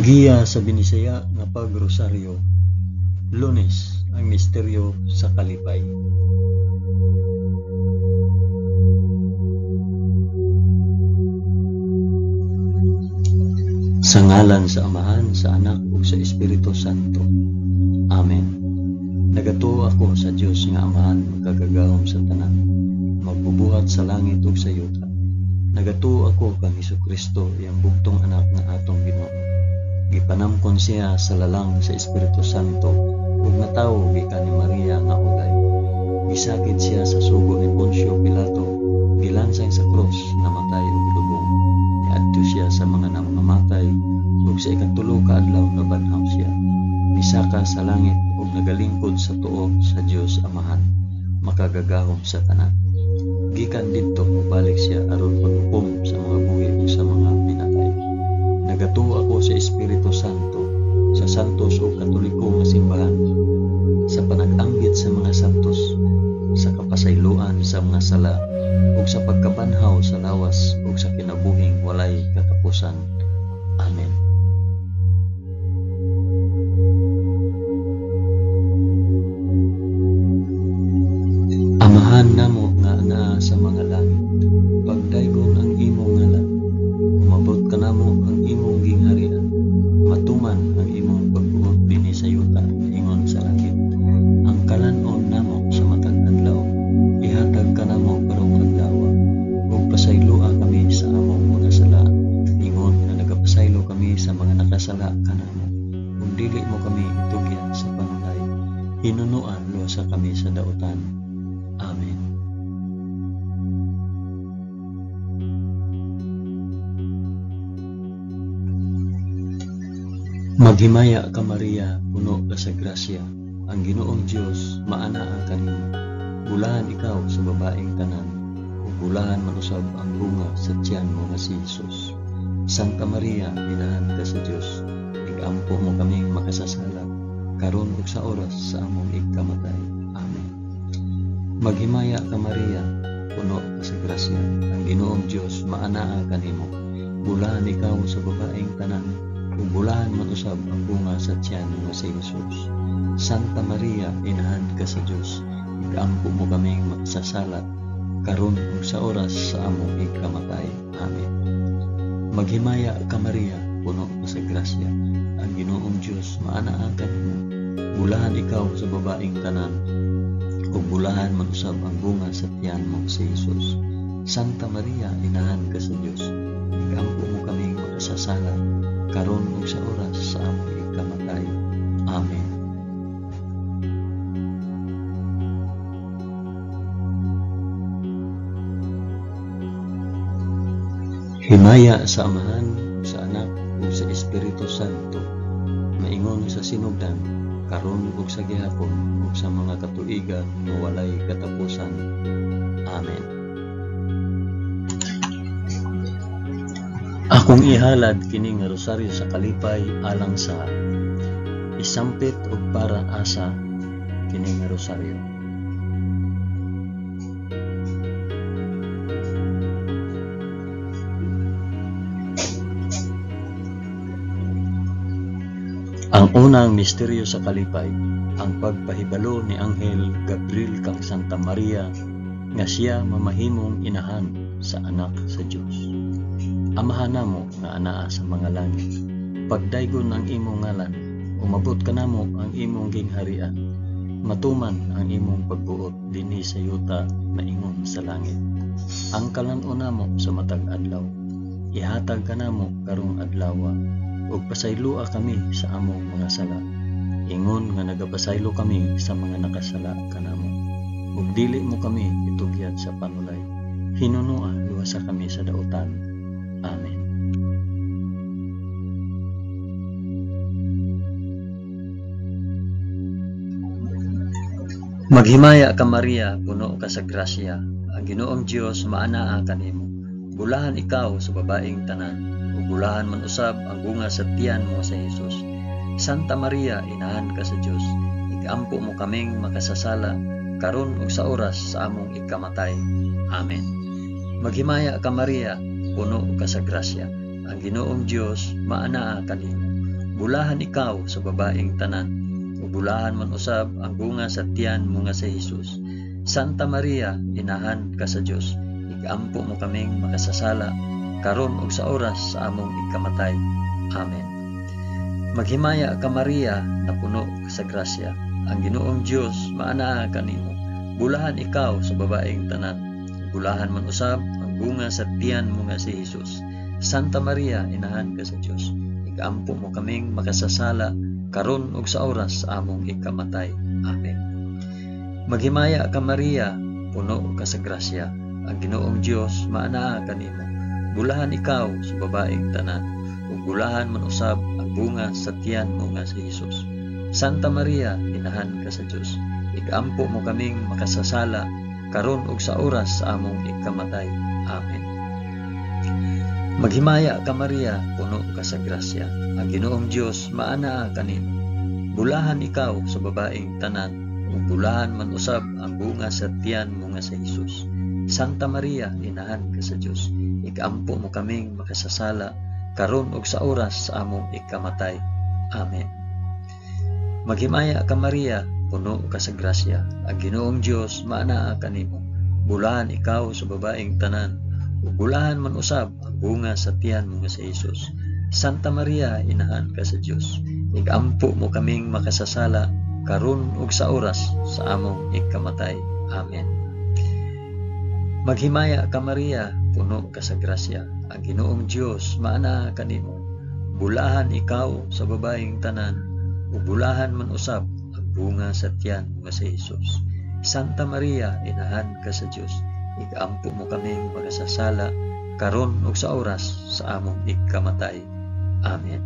Giya sa Binisaya nga pagrosaryo, Lunes, ang misteryo sa kalipay. Sa ngalan sa Amahan, sa Anak ug sa Espiritu Santo. Amen. Nagatuo ako sa Dios nga Amahan, makagagahom sa tanan, magbubuhat sa langit ug sa yuta. Nagatuo ako kang Hesukristo, iyang bugtong anak nga atong Ginoo. Gipanamkon siya sa lalang sa Espiritu Santo ug natawo gikan ni Maria nga ulay. Gisakit siya sa sugo ni Poncio Pilato, gilansang sa krus, namatay ug gilubong. Niadto siya sa mga namamatay ug sa ikatulo ka adlaw nabanhaw siya. Misaka sa langit ug nagalingkod sa tuo sa Dios Amahan, makagagahom sa tanan. Gikan didto mobalik siya aron paghukom sa mga buhi ug sa mga pinatay. Nagatuo ako sa Espiritu Santo, sa santos ug katoliko nga simbahan, sa panag-ambit sa mga santos, sa kapasayloan sa mga sala, ug sa pagkabanhaw sa lawas ug sa kinabuhing walay katapusan. Amen. Amahan namo nga naa sa mga langit, pagdaygon ang imong ngalan, umabot kanamo ang imong gingharian, matuman ang imong pagbuot dinhi sa yuta ingon sa langit. Ang kalan-on namo sa matag adlaw, ihatag kanamo karong adlaw, ug pasayloa kami sa among mga sala, ingon nga nagapasaylo kami sa mga nakasala kanamo, ug dili mo kami itugyan sa panulay, hinunoan luwasa kami sa dautan. Amen. Maghimaya ka Maria, puno ka sa grasya, ang Ginoong Dios maanaa kanimo. Bulahan ikaw sa babaeng tanan, ug bulahan man usab ang bunga sa tiyan mo nga si Jesus. Santa Maria, inahan ka sa Dios, igampo mo kaming makasasala, karon ug sa oras sa among igkamatay. Amen. Maghimaya ka Maria, puno ka sa grasya, ang Ginoong Dios maanaa kanimo. Bulahan ikaw sa babaeng tanan, ug bulahan man usab ang bunga sa tiyan nga si Jesus. Santa Maria, inahan ka sa Dios, igampo mo kaming makasasala, karon ug sa oras sa among igkamatay. Amen. Maghimaya ka Maria, puno ka sa grasya, ang Ginoong Dios maanaa kanimo. Bulahan ikaw sa babaeng tanan, ug bulahan man usab ang bunga sa tiyan mo si Jesus. Santa Maria, inahan ka sa Dios, igampo mo kaming makasasala, karon ug sa oras sa among igkamatay. Amen. Himaya sa Amahan, sa Anak, ug sa Espiritu Santo, maingon sa sinugdan, karon ug sa gihapon, ug sa mga katuigan nga walay katapusan. Amen. Akong ihalad kini nga rosaryo sa kalipay alang sa isampit og para asa kini nga rosaryo. Ang unang misteryo sa kalipay, ang pagpahibalo ni Anghel Gabriel kang Santa Maria nga siya mamahimong inahan sa anak sa Dios. Amahan namo nga anaa sa mga langit, pagdaygon ang imong ngalan, umabot kanamo ang imong gingharian, matuman ang imong pagbuot dinhi sa yuta maingon sa langit. Ang kalan-on namo sa matag adlaw, ihatag kanamo karong adlawa, ug pasayloa kami sa among mga sala, ingon nga nagapasaylo kami sa mga nakasala kanamo. Ug dili mo kami itugyan sa panulay, hinunoa luwasa kami sa dautan. Amen. Maghimaya ka Maria, puno ka sa grasya, ang Ginoong Dios maanaa kanimo. Bulahan ikaw sa babaeng tanan, ug bulahan man usab ang bunga sa tiyan mo sa Jesus. Santa Maria, inahan ka sa Dios, igampo mo kaming makasasala, karon ug sa oras sa among ikamatay. Amen. Maghimaya ka Maria, puno ka sa grasya, ang Ginoong Dios maanaa kanimo. Bulahan ikaw sa babaeng tanan, ug bulahan man usab ang bunga sa tiyan mo nga si Hesus. Santa Maria, inahan ka sa Dios, igampo mo kaming makasasala, karon ug sa oras sa among ikamatay. Amen. Maghimaya ka Maria, napuno ka sa grasya, ang Ginoong Dios maanaa kanimo. Bulahan ikaw sa babaeng tanan, bulahan man usab ang bunga sa tiyan mo nga si Hesus. Santa Maria, inahan ka sa Dios, igampo mo kaming makasasala, karon ug sa oras sa among ikamatay. Amen. Maghimaya ka Maria, puno ka sa grasya, ang Ginoong Dios maanaa kanimo. Bulahan ikaw sa babaeng tanan, ug bulahan man usab ang bunga sa tiyan mo nga si Hesus. Santa Maria, inahan ka sa Dios, igampo mo kaming makasasala, karon ug sa oras sa among ikamatay. Amen. Maghimaya ka Maria, puno ka sa grasya, ang Ginoong Dios maanaa kanimo. Bulahan ikaw sa babaeng tanan, ug bulahan man usab ang bunga sa tiyan mo nga si Hesus. Santa Maria, inahan ka sa Dios, igampo mo kaming makasasala, karon ug sa oras sa among ikamatay. Amen. Maghimaya ka Maria, puno ka sa grasya, ang Ginoong Dios maanaa kanimo. Bulahan ikaw sa babaeng tanan, ug bulahan man usab ang bunga sa tiyan mo nga si Hesus. Santa Maria, inahan ka sa Dios, igampo mo kaming makasasala, karon ug sa oras sa among ikamatay. Amen. Maghimaya ka Maria, puno ka sa grasya, ang Ginoong Dios maanaa kanimo. Bulahan ikaw sa babaeng tanan, ug bulahan man usab ang bunga sa tiyan mo nga si Hesus. Santa Maria, inahan ka sa Dios, igampo mo kaming makasasala, karon ug sa oras sa among ikamatay. Amen.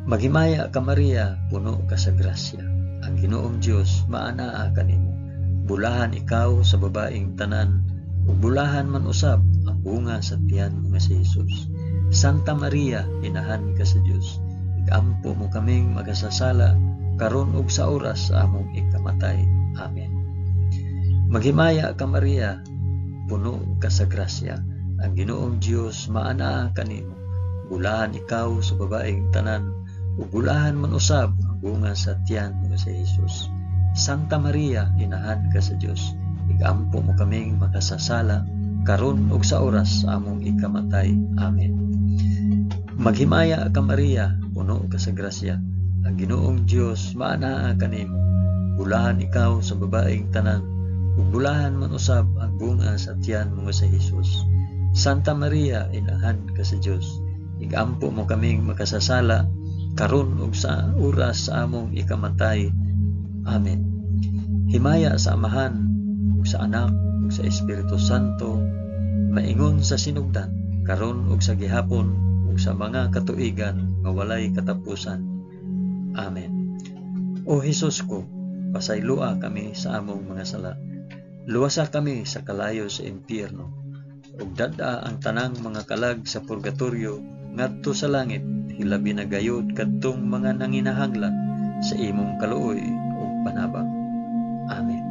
Maghimaya ka Maria, puno ka sa grasya, ang Ginoong Dios maanaa kanimo. Bulahan ikaw sa babaeng tanan, ug bulahan man usab ang bunga sa tiyan mo nga si Hesus. Santa Maria, inahan ka sa Dios, igampo mo kaming makasasala, karon ug sa oras sa among ikamatay. Amen. Maghimaya ka Maria, puno ka sa grasya, ang Ginoong Dios maanaa kanimo. Bulahan ikaw sa babaeng tanan, ug bulahan man usab ang bunga sa tiyan mo nga si Hesus. Santa Maria, inahan ka sa Dios, igampo mo kaming makasasala, karon ug sa oras sa among ikamatay. Amen. Maghimaya ka Maria, puno ka sa grasya, ang Ginoong Dios maanaa kanimo. Bulahan ikaw sa babaeng tanan, ug bulahan man usab ang bunga sa tiyan mo nga si Hesus. Santa Maria, inahan ka sa Dios, igampo mo kaming makasasala, karon ug sa oras sa among ikamatay. Amen. Himaya sa Amahan, ug sa Anak, ug sa Espiritu Santo, maingon sa sinugdan, karon ug sa gihapon, ug sa mga katuigan nga walay katapusan. Amen. O Hesus ko, pasayloa kami sa among mga sala. Luwasa kami sa kalayo sa impyerno, ug dad-a ang tanang mga kalag sa purgatorio ngadto sa langit, hilabi na gayod kadtong mga nanginahanglan sa imong kaluoy ug panabang. Amen.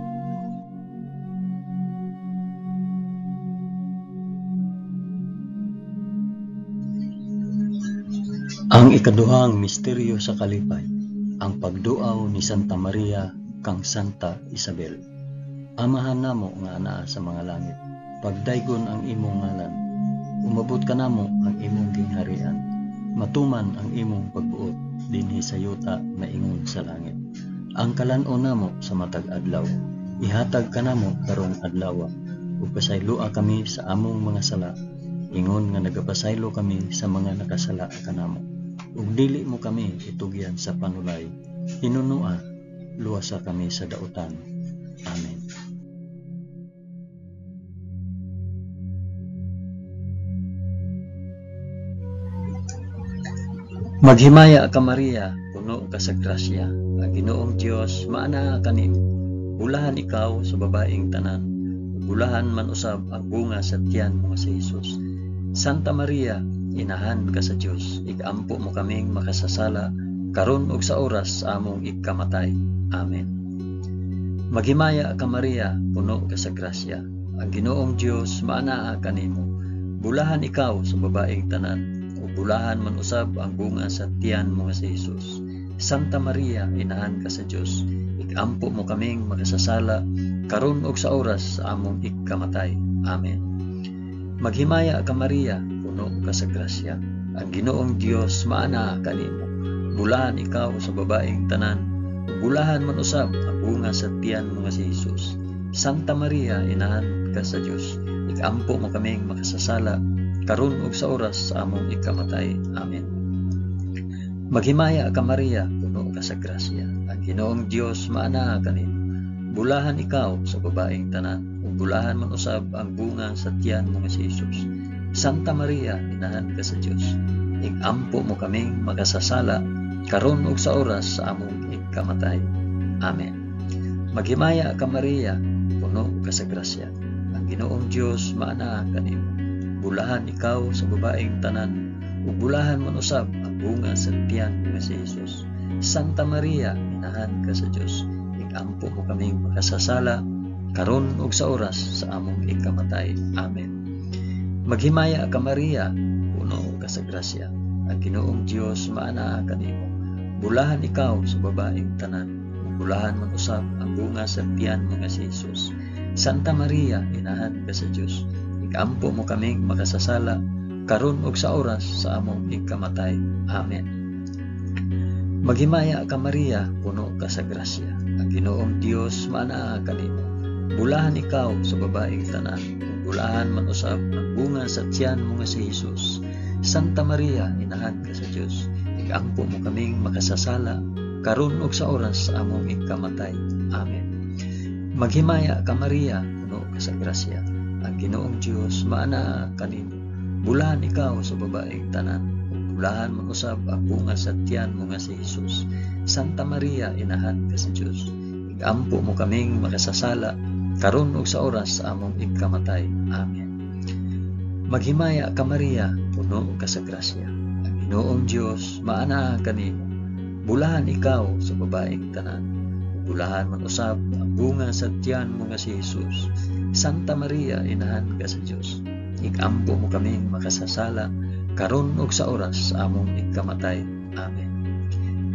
Ang ikaduhang misteryo sa kalipay, ang pagduaw ni Santa Maria kang Santa Isabel. Amahan namo nga anaa sa mga langit, pagdaygon ang imong ngalan, umabot kanamo ang imong gingharian, matuman ang imong pagbuot dinhi sa yuta maingon sa langit. Ang kalan-on namo sa matag adlaw, ihatag kanamo karong adlaw, ug pasayloa kami sa among mga sala, ingon nga nagapasaylo kami sa mga nakasala kanamo. Ug dili mo kami itugyan sa panulay, hinunua, luwasa kami sa dautan. Amen. Maghimaya ka Maria, puno ka sa grasya, ang Ginoong Dios maanaa kanimo. Bulahan ikaw sa babaeng tanan, bulahan man usab ang bunga sa tiyan mo nga si Hesus. Santa Maria, inahan ka sa Dios, igampo mo kaming makasasala, karon ug sa oras sa among ikamatay. Amen. Maghimaya ka Maria, puno ka sa grasya, ang Ginoong Dios maanaa kanimo. Bulahan ikaw sa babaeng tanan, ug ug bulahan man usab ang bunga sa tiyan mo nga si Hesus. Santa Maria, inahan ka sa Dios, ikampo mo kaming makasasala karon ug sa oras sa among ikamatay. Amen. Maghimaya ka Maria, puno ka sa grasya. Ang Ginoong Dios maanaa kanimo. Bulahan ikaw sa babaeng tanan, ug bulahan man usab ang bunga sa tiyan mo nga si Hesus. Santa Maria, inahan ka sa Dios, ikampo mo kaming makasasala karon ug sa oras sa among ikamatay. Amen. Maghimaya ka Maria, puno ka sa grasya. Ang Ginoong Dios maanaa kanimo. Bulahan ikaw sa babaeng tanan, ug bulahan man usab ang bunga sa tiyan mo nga si Hesus. Santa Maria, inahan ka sa Dios, ikampo mo kaming makasasala karon ug sa oras sa among ikamatay. Amen. Maghimaya ka Maria, puno ka sa grasya. Ang Ginoong Dios maanaa kanimo. Bulahan ikaw sa babaeng tanan, ug bulahan man usab ang bunga sa tiyan mo nga si Hesus. Santa Maria, inahan ka sa Dios, ikampo mo kaming makasasala karon ug sa oras sa among ikamatay. Amen. Maghimaya ka Maria, puno ka sa grasya. Ang Ginoong Dios maanaa kanimo. Bulahan ikaw sa babaeng tanan, ug bulahan man usab ang bunga sa tiyan mo nga si Hesus. Santa Maria, inahan ka sa Dios, ikampo mo kaming makasasala karon ug sa oras sa among ikamatay. Amen. Maghimaya ka Maria, puno ka sa grasya. Ang Ginoong Dios maanaa kanimo. Bulahan ikaw sa babaeng tanan, ug bulahan man usab ang bunga sa tiyan mo nga si Hesus. Santa Maria, inahan ka sa Dios, ikampo mo kaming makasasala karon ug sa oras sa among ikamatay. Amen. Maghimaya ka Maria, puno ka sa grasya. Ang Ginoong Dios maanaa kanimo. Bulahan ikaw sa babaeng tanan, ug bulahan man usab ang bunga sa tiyan mo nga si Hesus. Santa Maria, inahan ka sa Dios, ikampo mo kaming makasasala karon ug sa oras sa among ikamatay. Amen. Maghimaya ka Maria, puno ka sa grasya. Ang Ginoong Dios maanaa kanimo. Bulahan ikaw sa babaeng tanan, ug bulahan man usab ang bunga sa tiyan mo nga si Hesus. Santa Maria, inahan ka sa Dios, ikampo mo kaming makasasala karon ug sa oras sa among ikamatay. Amen.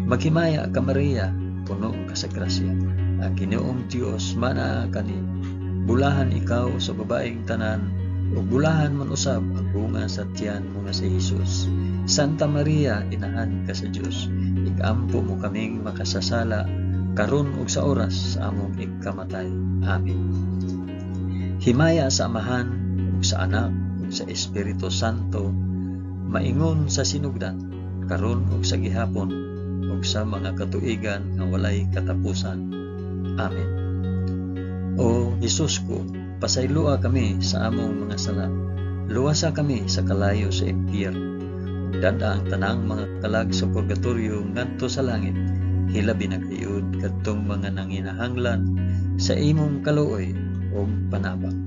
Maghimaya ka Maria, puno ka sa grasya. Ang Ginoong Dios maanaa kanimo. Bulahan ikaw sa babaeng tanan, ug bulahan man usab ang bunga sa tiyan mo nga si Hesus. Santa Maria, inahan ka sa Dios, ikampo mo kaming makasasala karon ug sa oras sa among ikamatay. Amen. Himaya sa Amahan ug sa Anak ug sa Espiritu Santo, maingon sa sinugdan, karon ug sa gihapon ug sa mga katuigan nga walay katapusan. Amen. O Hesus ko, pasayloa kami sa among mga sala. Luwasa kami sa kalayo sa impyerno. Ug dad-a ang tanang mga kalag sa purgatorio ngadto sa langit. Hilabi na gayud kadtong mga nanginahanglan sa imong kaluoy ug panabang.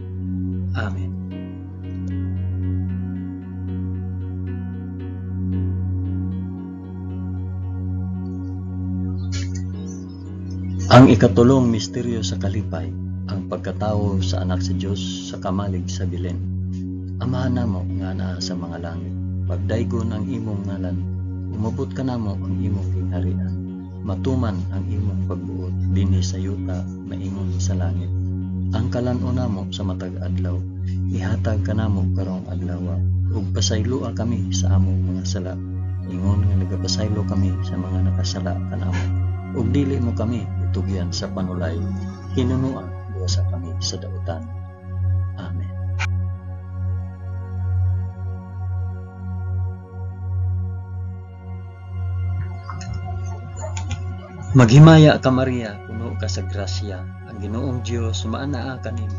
Amen. Ang ikatulong misteryo sa kalipay, ang pagkatawo sa anak sa Dios sa kamalig sa Belen. Amahan namo nga naa sa mga langit, pagdaygon ang imong ngalan, umabot kanamo ang imong gingharian, matuman ang imong pagbuot dinhi sa yuta maingon sa langit. Ang kalan-on namo sa matag adlaw, ihatag kanamo karong adlaw, ug pasayloa kami sa among mga sala, ingon nga nagapasaylo kami sa mga nakasala kanamo. Ug dili mo kami itugyan sa panulay, hinunoa luwasa kami sa dautan. Amen. Maghimaya ka Maria, puno ka sa grasya. Ang Ginoong Dios maanaa kanimo.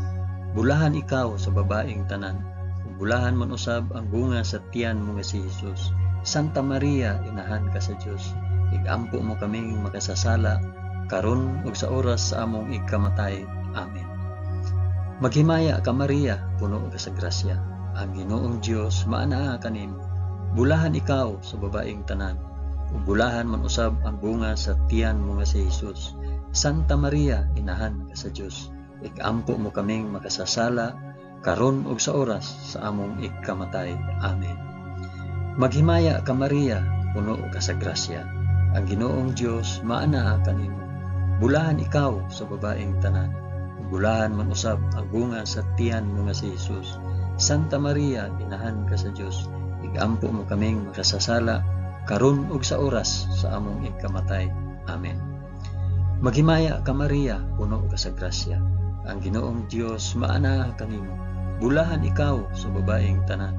Bulahan ikaw sa babaeng tanan, ug bulahan man usab ang bunga sa tiyan mo nga si Hesus. Santa Maria, inahan ka sa Dios, igampo mo kaming makasasala karon ug sa oras sa among ikamatay. Amen. Maghimaya ka Maria, puno ka sa grasya. Ang Ginoong Dios maanaa kanimo. Bulahan ikaw sa babaeng tanan, ug bulahan man usab ang bunga sa tiyan mo nga si Hesus. Santa Maria, inahan ka sa Dios, ikampo mo kaming makasasala karon ug sa oras sa among ikamatay. Amen. Maghimaya ka Maria, puno ka sa grasya. Ang Ginoong Dios maanaa kanimo. Bulahan ikaw sa babaeng tanan. Bulahan man usab ang bunga sa tiyan mo nga si Jesus. Santa Maria, inahan ka sa Dios, igampo mo kaming makasasala karon ug sa oras sa among ikamatay. Amen. Maghimaya ka Maria, puno ka sa grasya. Ang Ginoong Dios maanaa kanimo. Bulahan ikaw sa babaeng tanan.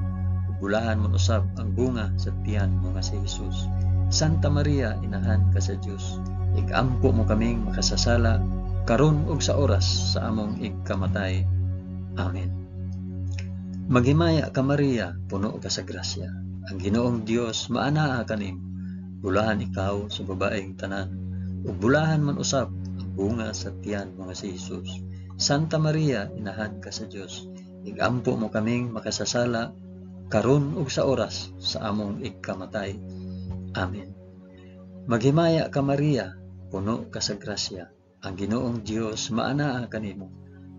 Bulahan man usab ang bunga sa tiyan mo nga si Jesus. Santa Maria, inahan ka sa Dios, igampo mo kaming makasasala karon ug sa oras sa among ikamatay. Amen. Maghimaya ka Maria, puno ka sa grasya. Ang Ginoong Dios maanaa kanimo. Bulahan ikaw sa babaeng tanan, ug bulahan man usab ang bunga sa tiyan mo nga si Jesus. Santa Maria, inahan ka sa Dios, igampo mo kaming makasasala karon ug sa oras sa among ikamatay. Amen. Maghimaya ka Maria, puno ka sa grasya. Ang Ginoong Dios maanaa kanimo.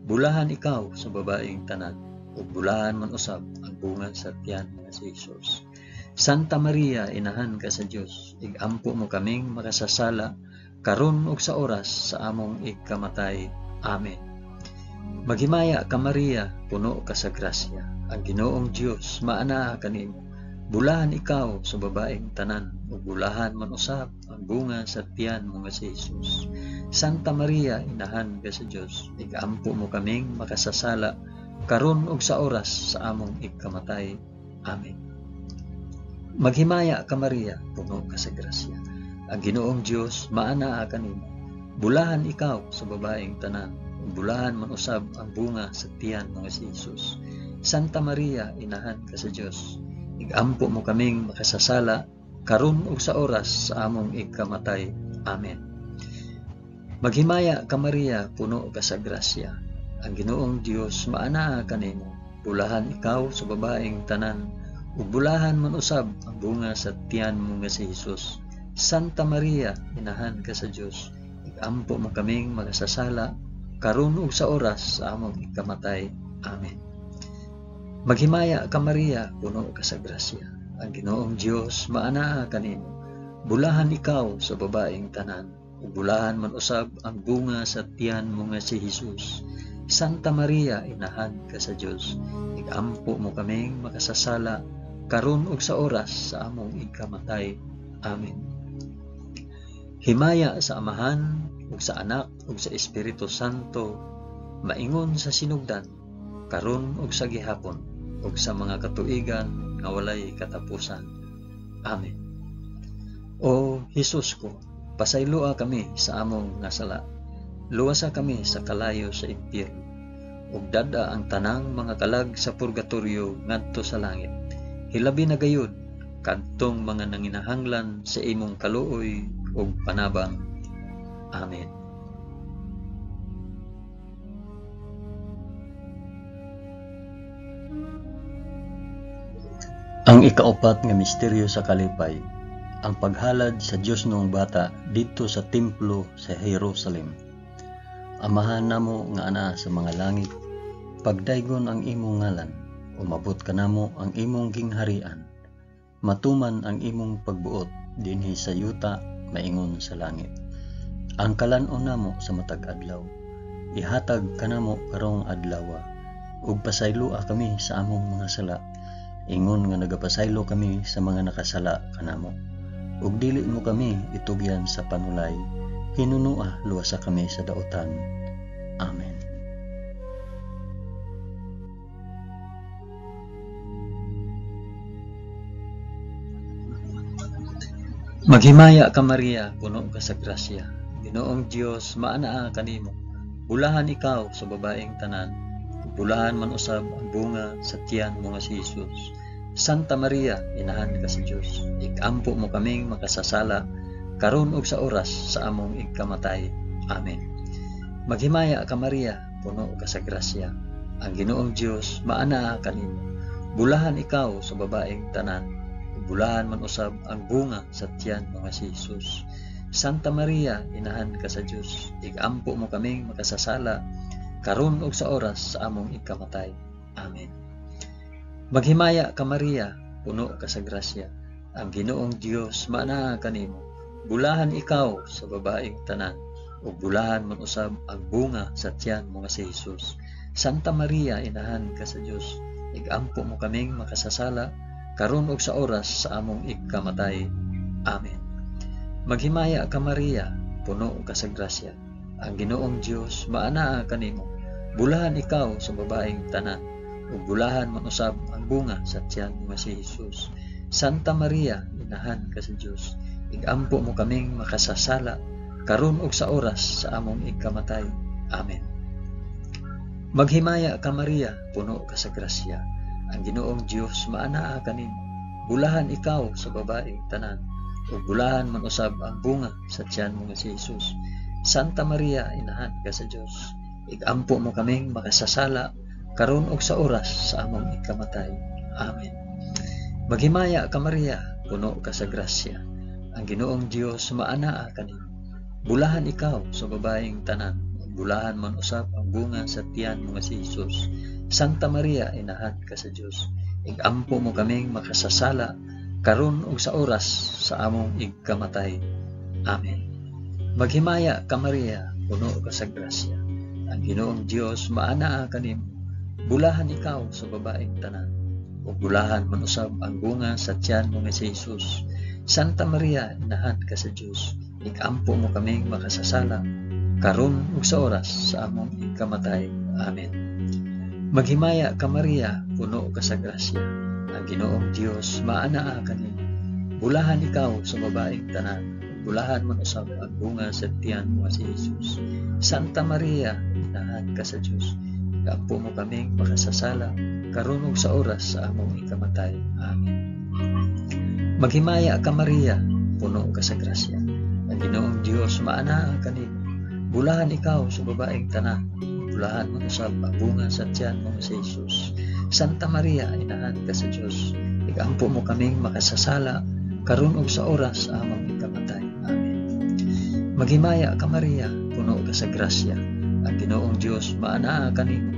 Bulahan ikaw sa babaeng tanan, ug bulahan man usab ang bunga sa tiyan nga si Jesus. Santa Maria, inahan ka sa Dios, igampo mo kaming makasasala karon ug sa oras sa among ikamatay. Amen. Maghimaya ka Maria, puno ka sa grasya. Ang Ginoong Dios maanaa kanimo. Bulahan ikaw sa babaeng tanan, ug bulahan man usab ang bunga sa tiyan mo nga si Jesus. Santa Maria, inahan ka sa Dios, igampo mo kaming makasasala karon ug sa oras sa among ikamatay. Amen. Maghimaya ka Maria, puno ka sa grasya. Ang Ginoong Dios maanaa kanimo. Bulahan ikaw sa babaeng tanan, ug bulahan man usab ang bunga sa tiyan mo nga si Jesus. Santa Maria, inahan ka sa Dios, igampo mo kaming makasasala karon ug sa oras sa among ikamatay. Amen. Maghimaya ka Maria, puno ka sa grasya. Ang Ginoong Dios maanaa kanimo. Bulahan ikaw sa babaeng tanan, ug bulahan man usab ang bunga sa tiyan mo nga si Jesus. Santa Maria, inahan ka sa Dios, igampo mo kaming makasasala karon ug sa oras sa among ikamatay. Amen. Maghimaya ka Maria, puno ka sa grasya. Ang Ginoong Dios maanaa kanimo. Bulahan ikaw sa babaeng tanan, ug bulahan man usab ang bunga sa tiyan mo nga si Jesus. Santa Maria, inahan ka sa Dios, igampo mo kaming makasasala karon ug sa oras sa among ikamatay. Amen. Himaya sa Amahan ug sa Anak ug sa Espiritu Santo, maingon sa sinugdan, karon ug sa gihapon, ug sa mga katuigan nga walay katapusan. Amen. O Hesus ko, pasayloa kami sa among nga sala. Luwasa kami sa kalayo sa impyerno, ug dad-a ang tanang mga kalag sa purgatorio ngadto sa langit. Hilabi na gayud kadtong mga nanginahanglan sa imong kaluoy ug panabang. Amen. Ang ikaupat nga misteryo sa kalipay, ang paghalad sa Dios noong bata didto sa templo sa Jerusalem. Amahan namo nga anaa sa mga langit, pagdaygon ang imong ngalan, umabot kanamo ang imong gingharian. Matuman ang imong pagbuot dinhi sa yuta maingon sa langit. Ang kalan-on namo sa matag adlaw, ihatag kanamo karong adlawa, ug pasayloa kami sa among mga sala, ingon nga nagapasaylo kami sa mga nakasala kanamo. Ug dili mo kami itugyan sa panulay, hinunua luwasa kami sa dautan. Amen. Maghimaya ka Maria, puno ka sa grasya. Ginoong Dios maanaa kanimo. Bulahan ikaw sa babaeng tanan, bulahan man usab ang bunga sa tiyan mo nga si Jesus. Santa Maria, inahan ka sa Dios, ikampo mo kaming makasasala karon ug sa oras sa among ikamatay. Amen. Maghimaya ka Maria, puno ka sa grasya. Ang Ginoong Dios maanaa kanimo. Bulahan ikaw sa babaeng tanan, bulahan man usab ang bunga sa tiyan mo nga si Jesus. Santa Maria, inahan ka sa Dios, igampo mo kaming makasasala karon ug sa oras sa among ikamatay. Amen. Maghimaya ka Maria, puno ka sa grasya. Ang Ginoong Dios maanaa kanimo. Bulahan ikaw sa babaeng tanan, ug bulahan man usab ang bunga sa tiyan mo nga si Jesus. Santa Maria, inahan ka sa Dios, igampo mo kaming makasasala karon ug sa oras sa among ikamatay. Amen. Maghimaya ka Maria, puno ka sa grasya. Ang Ginoong Dios maanaa kanimo. Bulahan ikaw sa babaeng tanan, ug bulahan man usab ang bunga sa tiyan mo nga si Jesus. Santa Maria, inahan ka sa Dios, igampo mo kaming makasasala karon ug sa oras sa among ikamatay. Amen. Maghimaya ka Maria, puno ka sa grasya. Ang Ginoong Dios maanaa kanimo. Bulahan ikaw sa babaeng tanan, ug bulahan man usab ang bunga sa tiyan mo nga si Jesus. Santa Maria, inahan ka sa Dios, igampo mo kaming makasasala karon ug sa oras sa among ikamatay. Amen. Maghimaya ka Maria, puno ka sa grasya. Ang Ginoong Dios maanaa kanimo. Bulahan ikaw sa babaeng tanan, ug bulahan man usab ang bunga sa tiyan mo nga si Jesus. Santa Maria, inahan ka sa Dios, igampo mo kaming makasasala karon ug sa oras sa among ikamatay. Amen. Maghimaya ka Maria, puno ka sa grasya. Ang Ginoong Dios maanaa kanimo. Bulahan ikaw sa babaeng tanan, ug bulahan man usab ang bunga sa tiyan mo nga si Jesus. Santa Maria, inahan ka sa Dios, ikampo mo kaming makasasala karon ug sa oras sa among ikamatay. Amen. Maghimaya ka Maria, puno ka sa grasya. Ang Ginoong Dios maanaa kanimo. Bulahan ikaw sa babaeng tanan, ug bulahan man usab ang bunga sa tiyan mo nga si Jesus. Santa Maria, inahan ka sa Dios, ikampo mo kaming makasasala karon ug sa oras sa among ikamatay. Amen. Maghimaya ka Maria, puno ka sa grasya. Ang Ginoong Dios maanaa kanimo. Bulahan ikaw sa babaeng tanan, bulahan man usab ang bunga sa tiyan mo nga si Jesus. Santa Maria, inahan ka sa Dios, igampo mo kaming makasasala karon ug sa oras sa among ikamatay. Amen. Maghimaya ka Maria, puno ka sa grasya. Ang Ginoong Dios maanaa kanimo.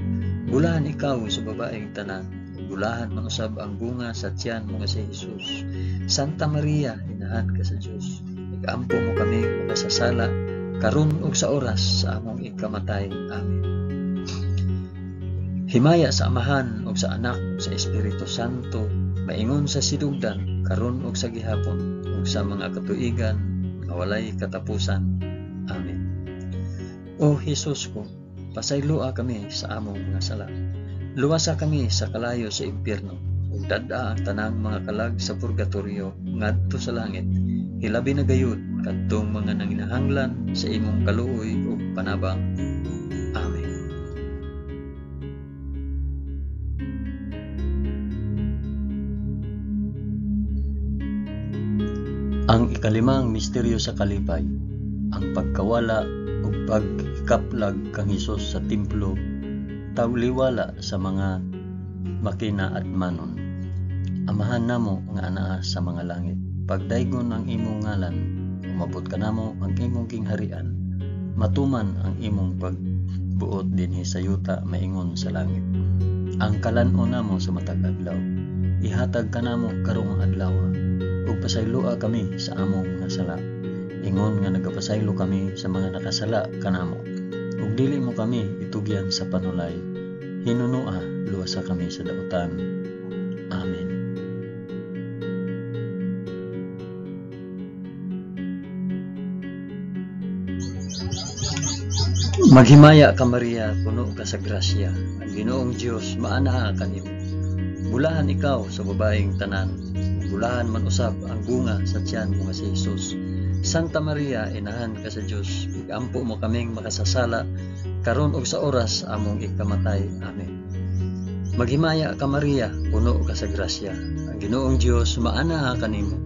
Bulahan ikaw sa babaeng tanan, bulahan man usab ang bunga sa tiyan mo nga si Jesus. Santa Maria, inahan ka sa Dios, igampo mo kami makasasala karon ug sa oras sa among ikamatay. Amen. Himaya sa Amahan ug sa Anak ug sa Espiritu Santo, maingon sa sinugdan, karon ug sa gihapon, ug sa mga katuigan nga walay katapusan. Amen. O Hesus ko, pasayloa kami sa among mga sala. Luwasa kami sa kalayo sa impyerno, ug dad-a ang tanang mga kalag sa purgatorio ngadto sa langit. Hilabi na gayud kadtong mga nanginahanglan sa imong kaluoy ug panabang. Amen. Ang ikalimang misteryo sa kalipay, ang pagkawala ug pagkaplag kang Hesus sa templo, tawliwala sa mga makinaadmanon. Amahan namo nga anaa sa mga langit, pagdaygon ang imong ngalan, umabot kanamo ang imong gingharian, matuman ang imong pagbuot dinhi sa yuta maingon sa langit. Ang kalan-on namo sa matag adlaw, ihatag kanamo karong adlaw, ug pasayloa kami sa among mga sala, ingon nga nagapasaylo kami sa mga nakasala kanamo. Ug dili mo kami itugyan sa panulay, hinunoa luwasa kami sa dautan. Amen. Maghimaya ka Maria, puno ka sa grasya. Ang Ginoong Dios maanaa kanimo. Bulahan ikaw sa babaeng tanan, bulahan man usab ang bunga sa tiyan mo nga si Jesus. Santa Maria, inahan ka sa Dios, igampo mo kaming makasasala karon ug sa oras among ikamatay. Amen. Maghimaya ka Maria, puno ka sa grasya. Ang Ginoong Dios maanaa kanimo.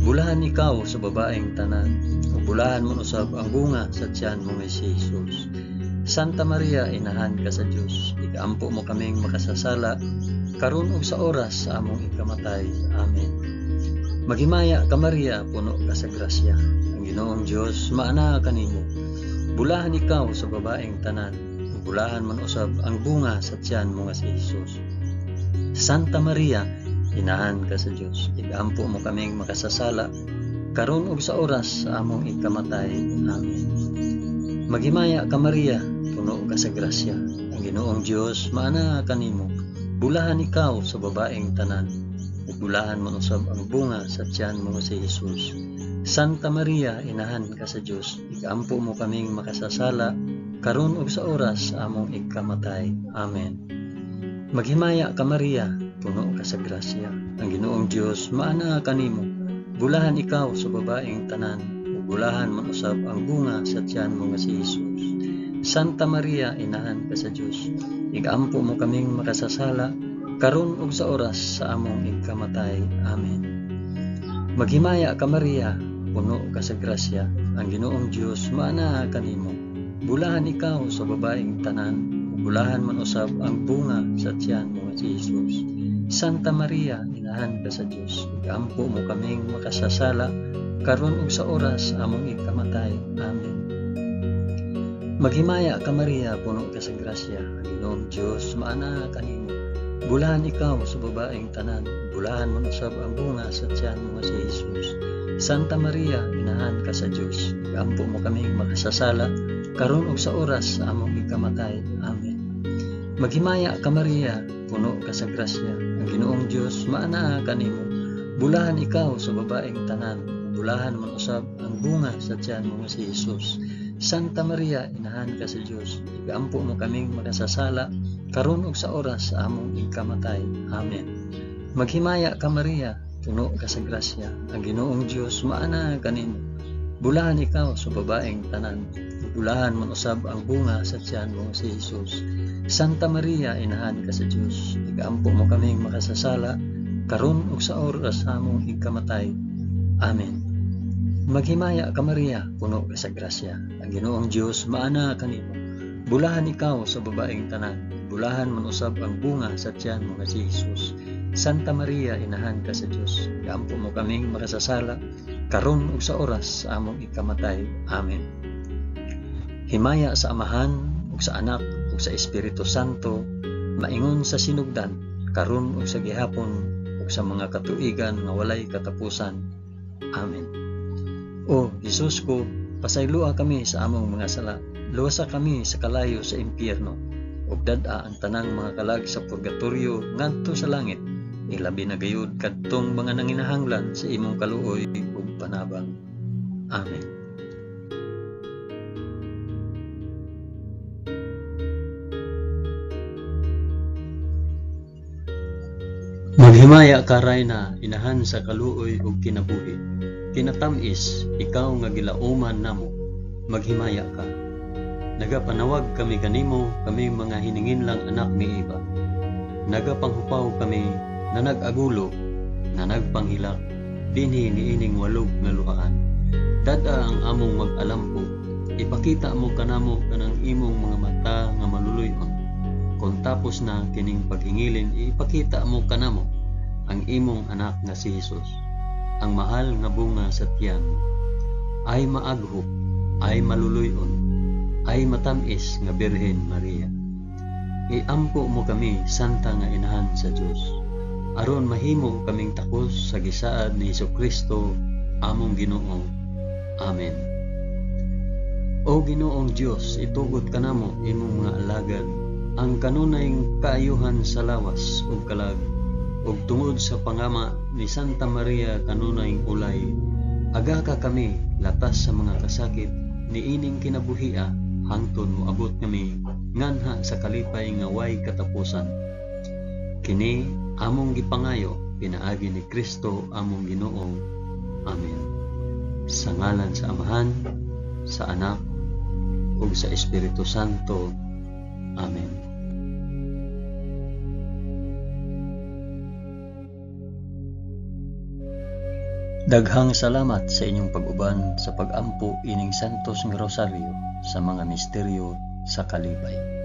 Bulahan ikaw sa babaeng tanan, ug bulahan man usab ang bunga sa tiyan mo nga si Jesus. Santa Maria, inahan ka sa Dios, igampo mo kaming makasasala karon ug sa oras sa among ikamatay. Amen. Maghimaya ka Maria, puno ka sa grasya. Ang Ginoong Dios maanaa kanimo. Bulahan ikaw sa babaeng tanan, ug bulahan man usab ang bunga sa tiyan mo nga si Jesus. Santa Maria, inahan ka sa Dios, igampo mo kaming makasasala, karon ug sa oras sa among ikamatay. Amen. Maghimaya ka Maria, puno ka sa grasya, ang Ginoong Dios maana kanimo. Bulahan ikaw sa babaeng tanan, ug bulahan man usab ang bunga sa tiyan mo si Jesus. Santa Maria, inahan ka sa Dios, igampo mo kaming makasasala, karon ug sa oras sa among ikamatay. Amen. Maghimaya ka Maria, puno ka sa grasya, ang Ginoong Dios maana kanimo. Bulahan ikaw sa babaeng tanan, ug bulahan man usab ang bunga sa tiyan mo nga si Jesus. Santa Maria, inahan ka sa Dios, igampo mo kaming makasasala, karon ug sa oras sa among ikamatay. Amen. Maghimaya ka Maria, puno ka sa grasya, ang Ginoong Dios maana kanimo. Bulahan ikaw sa babaeng tanan, ug bulahan man usab ang bunga sa tiyan mo nga si Jesus. Santa Maria, inahan ka sa Dios, igampo mo kaming makasasala, karon ug sa oras sa among ikamatay. Amen. Maghimaya ka Maria, puno ka sa grasya, ang Ginoong Dios maana kanimo. Bulahan ikaw sa babaeng tanan, bulahan man usab ang bunga sa tiyan mo nga si Jesus. Santa Maria, inahan ka sa Dios, igampo mo kaming makasasala, karon ug sa oras sa among ikamatay. Amen. Maghimaya ka Maria, puno ka sa grasya, ang Ginoong Dios maana kanimo. Bulahan ikaw sa babaeng tanan, bulahan man usab ang bunga sa tiyan mo nga si Jesus. Santa Maria, inahan ka sa Dios, igampo mo kaming makasasala, karon ug sa oras sa among ikamatay. Amen. Maghimaya ka Maria, puno ka sa grasya, ang Ginoong Dios maana kanimo. Bulahan ikaw sa babaeng tanan, bulahan man usab ang bunga sa tiyan mo si Jesus. Santa Maria, inahan ka sa Dios, igampo mo kaming makasasala, karon ug sa oras sa among ikamatay. Amen. Maghimaya ka Maria, puno ka sa grasya, ang Ginoong Dios maana kanimo. Bulahan ikaw sa babaeng tanan, bulahan man usab ang bunga sa tiyan mo nga si Jesus. Santa Maria, inahan ka sa Dios, igampo mo kaming makasasala, karon ug sa oras sa among ikamatay. Amen. Himaya sa Amahan ug sa Anak ug sa Espiritu Santo, maingon sa sinugdan, karon ug sa gihapon ug sa mga katuigan nga walay katapusan. Amen. O Jesus ko, pasayloa kami sa among mga sala, luwasa kami sa kalayo sa impyerno, ug dad-a ang tanang mga kalag sa purgatorio ngadto sa langit, ilabi na gayud kadtong mga nanginahanglan sa imong kaluoy ug panabang. Amen. Maghimaya ka Rayna, inahan sa kaluoy ug kinabuhi. Kinatamis, ikaw nga gilauman namo, maghimaya ka. Nagapanawag kami kanimo, kami mga hininginlang anak ni Eva. Nagapanghupaw kami na nag-agulo, na nagpanghilak, dinhi niining walog nga luhaan. Dada ang among mag-alampo, ipakita mo kanamo kanang imong mga mata nga maluluyon. Kung tapos na kining paghingilin, ipakita mo kanamo ang imong anak nga si Jesus, ang mahal nga bunga sa tiyan. Ay maaghop, ay maluluyon, ay matamis nga Birhen Maria. Iampo mo kami, Santa nga Inahan sa Dios, aron mahimo kaming takos sa gisaad ni Hesukristo among Ginoo. Amen. O Ginoong Dios, itugot kanamo imong mga alagad ang kanunay kaayuhan sa lawas ug kalag, ug tungod sa pangama ni Santa Maria kanunay ulay, agaka kami latas sa mga kasakit niining kinabuhia hangtod moabot kami nganha sa kalipay nga way katapusan. Kini among gipangayo pinaagi ni Kristo among Ginoo. Amen. Sa ngalan sa Amahan, sa Anak, ug sa Espiritu Santo. Amen. Daghang salamat sa inyong pag-uban sa pag-ampo ining Santos nga Rosaryo sa mga misteryo sa kalipay.